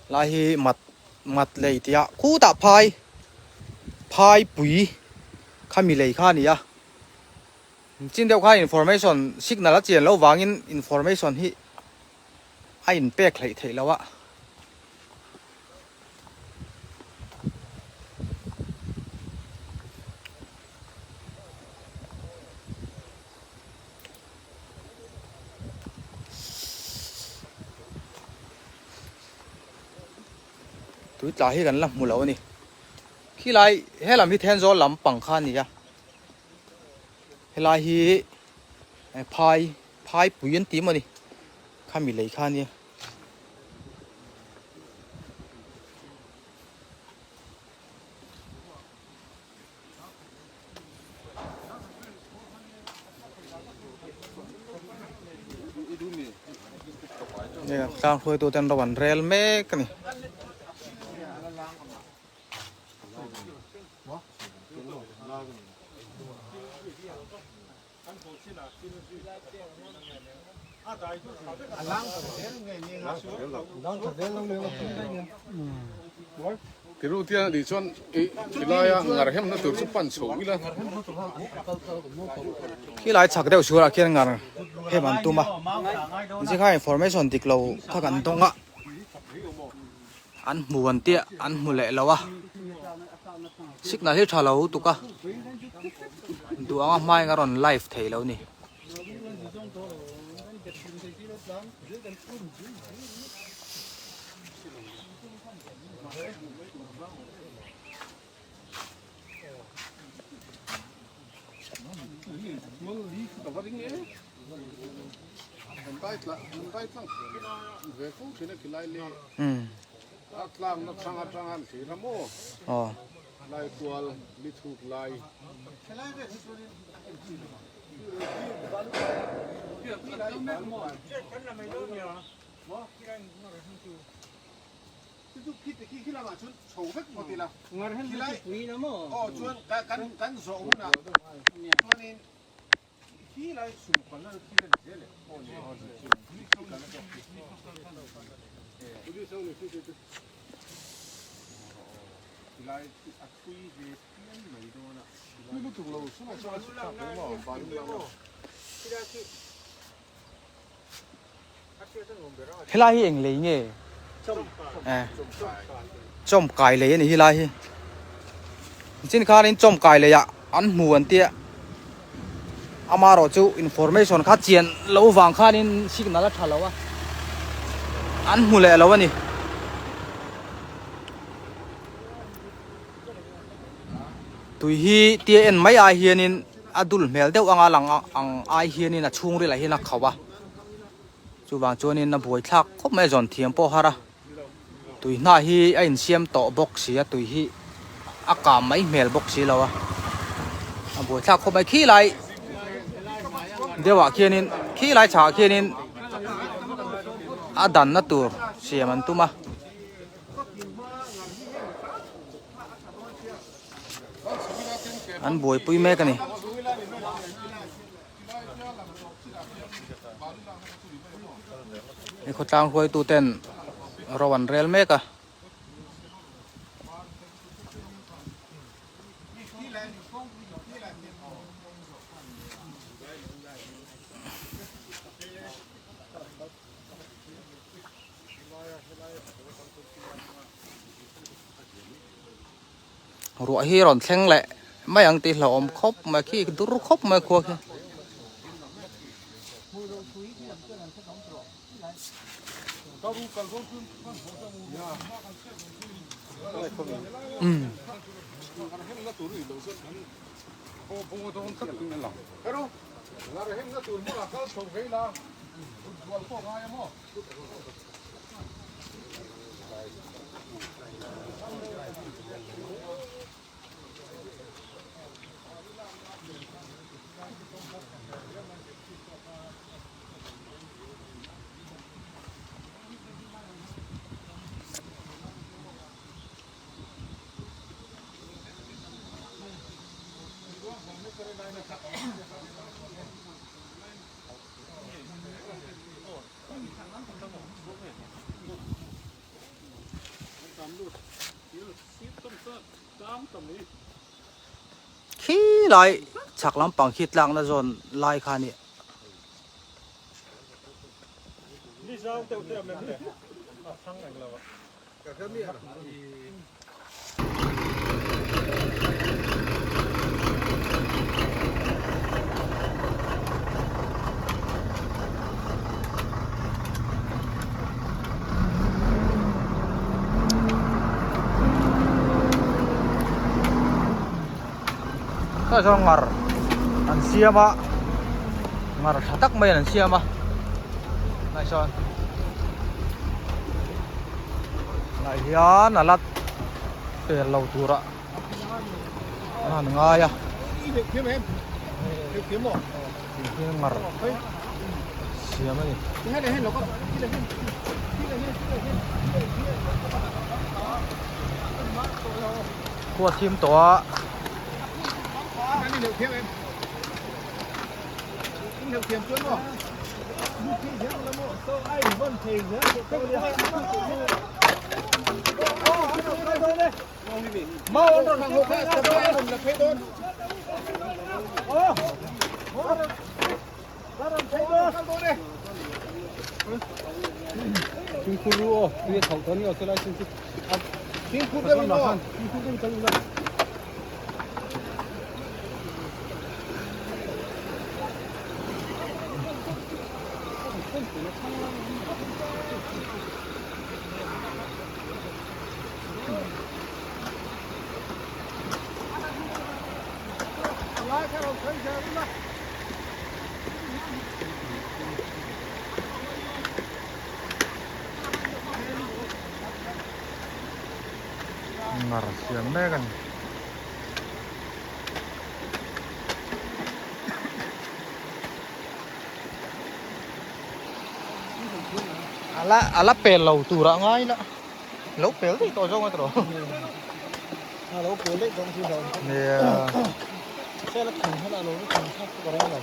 Lai hi mat mat lei tih ah khutah phai phai pui khami lei kha a ni a chin deuh khan information signal a chian loh vangin information hi a in pek hleih theih loh a. Tui tla hi kan la hmu lo a ni. Khilai helam hi Thenzawl lam pang kha a ni a. Helai hi phai phai pui an ti maw ni khami lei kha a nia. Tlang hruaitu ten ro an rel mek a ni. Tiru tia ni chuan i tilaia ngar hemna tur chu pan chho ila. Khilai chhak deuh suarah khian ngar hem an tum a, zikha information dik lo kha kan dawng a, an hmu an tia an hmu leh lo a, signal hi tha lo tuk a, duh anga hmain a rawn live thei lo ni. Helai hi eng lei nge? Chawm kai lei a ni helai hi. Chin khanin chawm kai lei ah an hmu an tia. Amaherawh chu information kha chian loh vang khanin signal a tha lo a. An hmu leh lo a ni. Tui hi tia en mai ai hianin a dul hmel deuh anga lang ang ai hianin a chhungril ah hian a khauh a chuvang chuanin a buai thlak khawp mai a zawn thiam pawh a har a tui hnah hi a insiam tawh bawk si a tui hi a kam mai hmel bawk si lo a a buai thlak khawp mai khilai deuh ah khianin khilai chhah ah khianin a danna tur siam an tum a. An buaipui mek a ni. He khawtlang hruaitu ten ro an rel mek a. Ruah hi rawn thleng leh mai ang tih hlauhawm khawp mai khi dur khawp mai khua khi. Umm. Khi lai chhak lampang khi tlakna zawn lai kha a ni. Tah chuan ngar an siam a ngar tha tak mai an siam a tunah sawn tunah hian a la pel lo turah an han ngai a ngar siam a ni. Khua thim tawh a. Ngar siam mek a ni. Ala ala pel lo tur ah ngai la lo pel daih tawh zawng a tawh a lo pel daih tawh si lo nia sela thing kha lo thing kha ka reng lo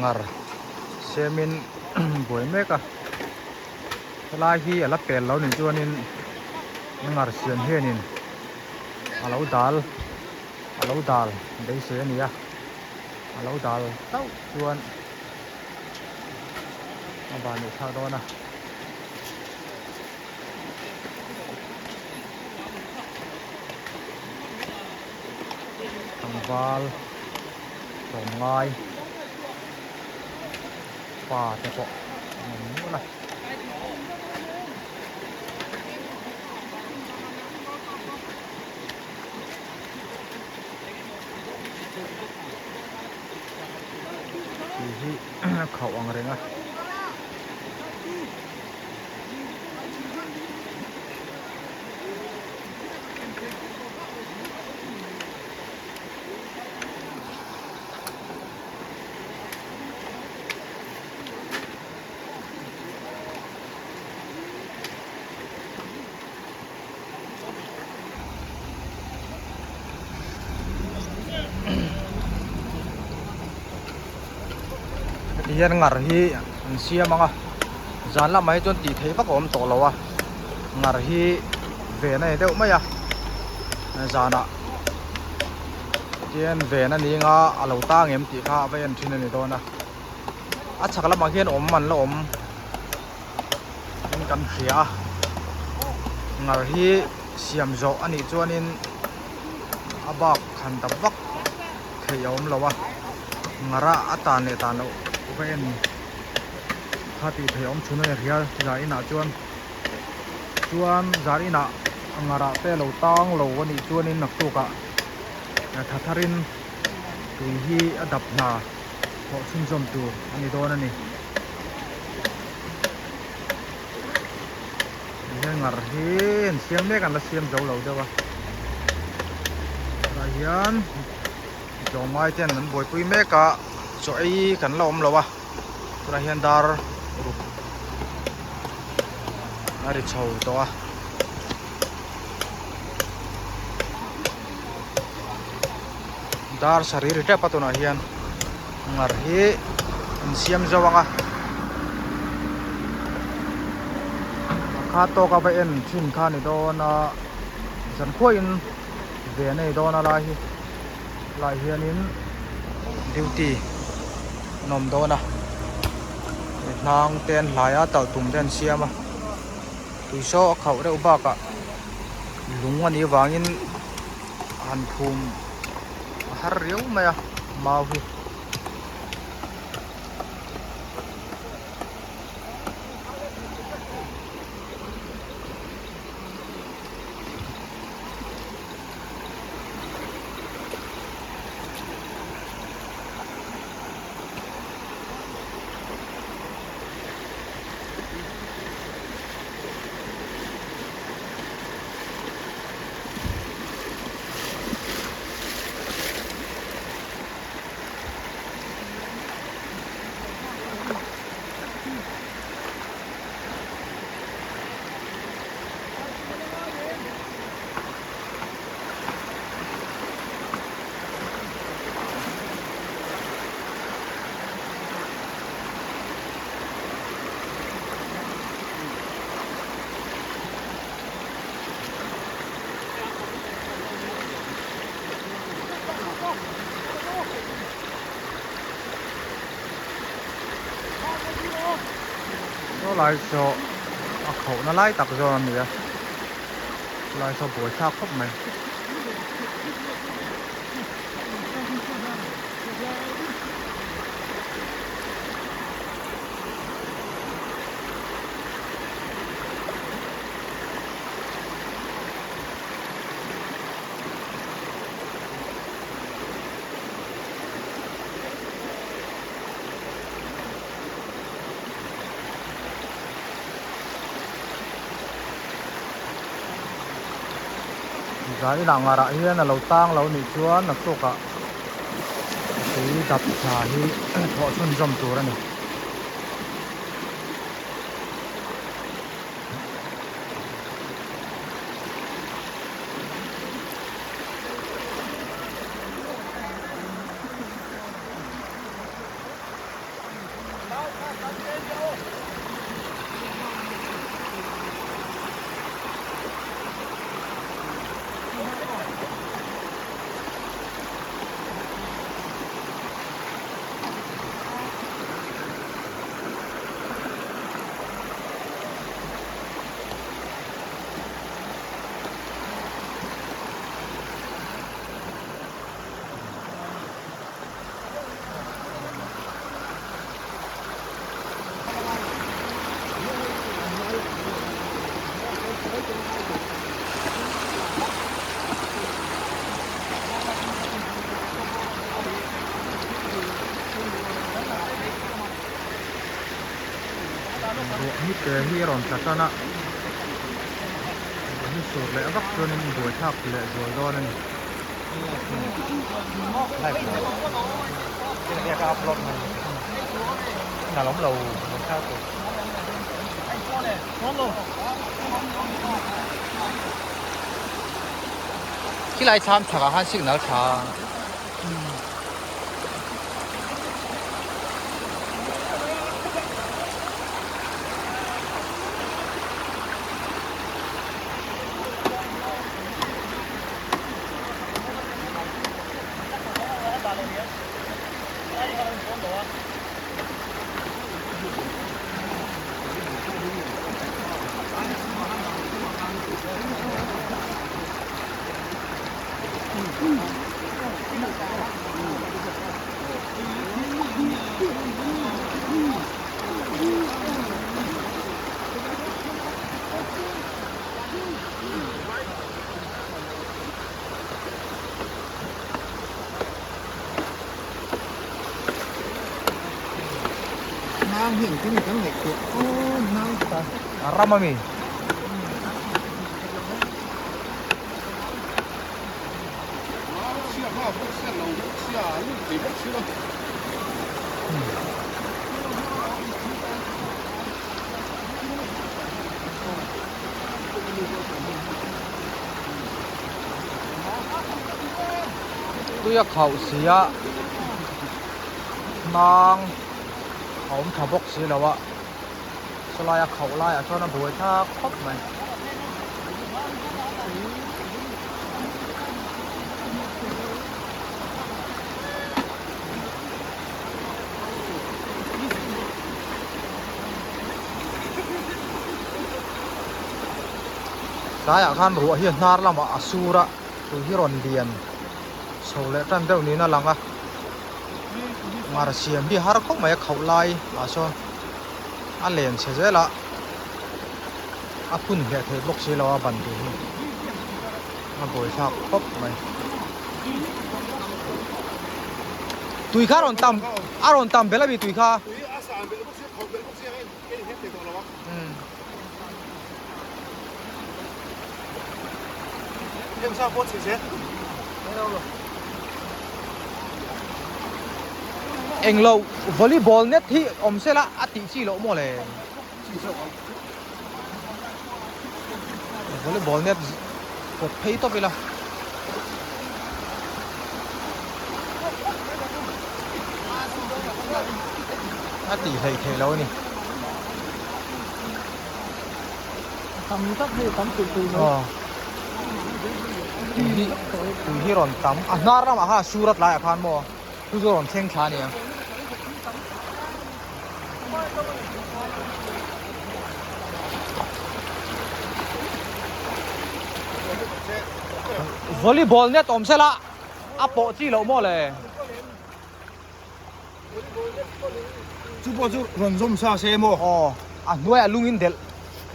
Ngar siamin buai mek a helai hi a la pel lo nih chuanin ngar siam hianin a lo dal a lo dal beisei a ni a a lo dal tauh chuan a van neih thlak dawn a. Tlangval tlawmngai pa te pawh an awm nual a. Tui hi a khauh ang reng a. Heti hian ngar hi an siam ang a zan lamah hi chuan tih theih vak a awm tawh lo a ngar hi ven a ni deuh mai a zanah hian ven a ni anga a lo tang em tih kha a va en thin a ni dawn a a chhak lamah khian awm an la awm. in kan hria a ngar hi siam zawh a nih chuanin a bak han dap vak theih a awm lo a ngar a a tan leh tan loh va en kha tih theih a awm chhun a ni hria zan inah chuan chuan zan inah ngar ah te lo tang lo a nih chuanin naktuk ah tha tharin tui hi a dap hna thawh chhunzawm tur a ni dawn a ni. Tihian ngar hi an siam mek an la siam zo lo deuh a tunah hian tlawmngai ten an buaipui mek a chaw ei kan la awm lo a tunah hian dar ruk a ri chho tawh a. Dar sarih ri tep a tunah hian ngar hi an siam zo ang a a kha tawk a va en thin kha a ni dawn a zan khuahin ve a nei dawn a lai hi lai hianin duty an awm dawn a hnang te an hlai a talh tum te an siam a tui saw a khauh reuh bakah lung a nih avangin. Han phum a har riau mai a mau hi. Saw lai saw a khauh na lai tak zawn a ni a chulai saw buai thlak khawp mai. Zan inah ngarah hian a lo tang lo nih chuan naktuk ah tui dap hna hi thawh chhunzawm tur a ni. Ruah hi ke hi a rawn tla tan a ruah hi sur leh vak chuanin buaithlak leh zual dawn a ni. Khilai thlam chhakah khan signal tha. Ram ami. Tui a khauh si a hnang a awm tha bawk si lo a sawlai a khauh lai ah chuan a buai thlak khawp mai. Tlaiah khan ruah hi a hnar lamah a sur a tui hi rawn lian chho leh tan deuh niin a lang a ngar siam hi har khawp mai a khauh lai ah sawn a len chhe zel a a phun hleh theih bawk si lo a ban tur hi a buaithlak khawp mai tui kha a rawn tam a rawn tam belh a mi tui kha. Englo volleyball net hi awm sela a tih chi loh maw le volleyball net pawt phei tawp ila. A tih hleih theih loh a ni. Tam tak hei tam tih tih mai. Aw. Tui hi tui hi rawn tam a hnar ramah khan a sur a tlaiah khan maw chu chu a rawn thleng thla a nia. Volleyball net awm sela a pawh chi loh maw le. Chu pawh chu rawn zawm sa se maw? Aw, a hnuaiah lung in delh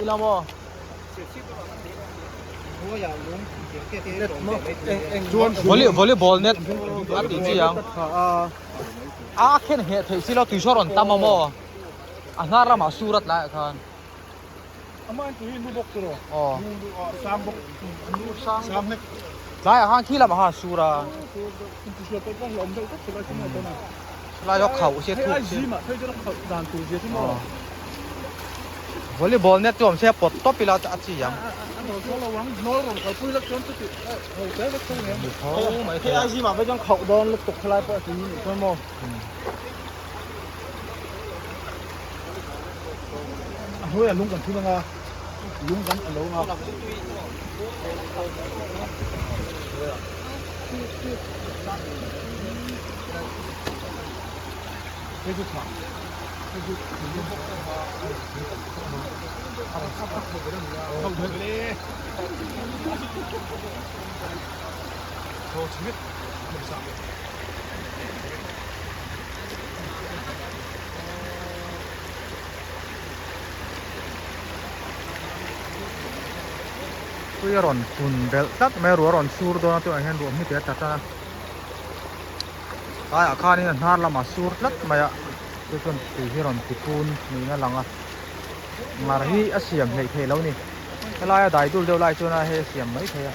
ila maw? Volleyball net a tih chi ang. A khen ngheh theih si lo tui saw rawn tam a maw? A hnar lamah sur a tlaiah khan. Aw. Tlaiah khan khi lamah khan a sur a. Lai hi khauh se thuk se. Volleyball net chu awm se pawt tawp ila a chi ang. Tui a rawn pun belh tlat mai a, ruah a rawn sur dawn a tunah hian ruah hmite a tla tan a. Tlaiah khanin a hnar lamah a sur tlat mai a, chu chuan tui hi a rawn ti pun niin a lang a. Ngar hi a siam hleih theih lo a ni. Helaia dai dul deuh lai chuan a hei a siam mai thei a.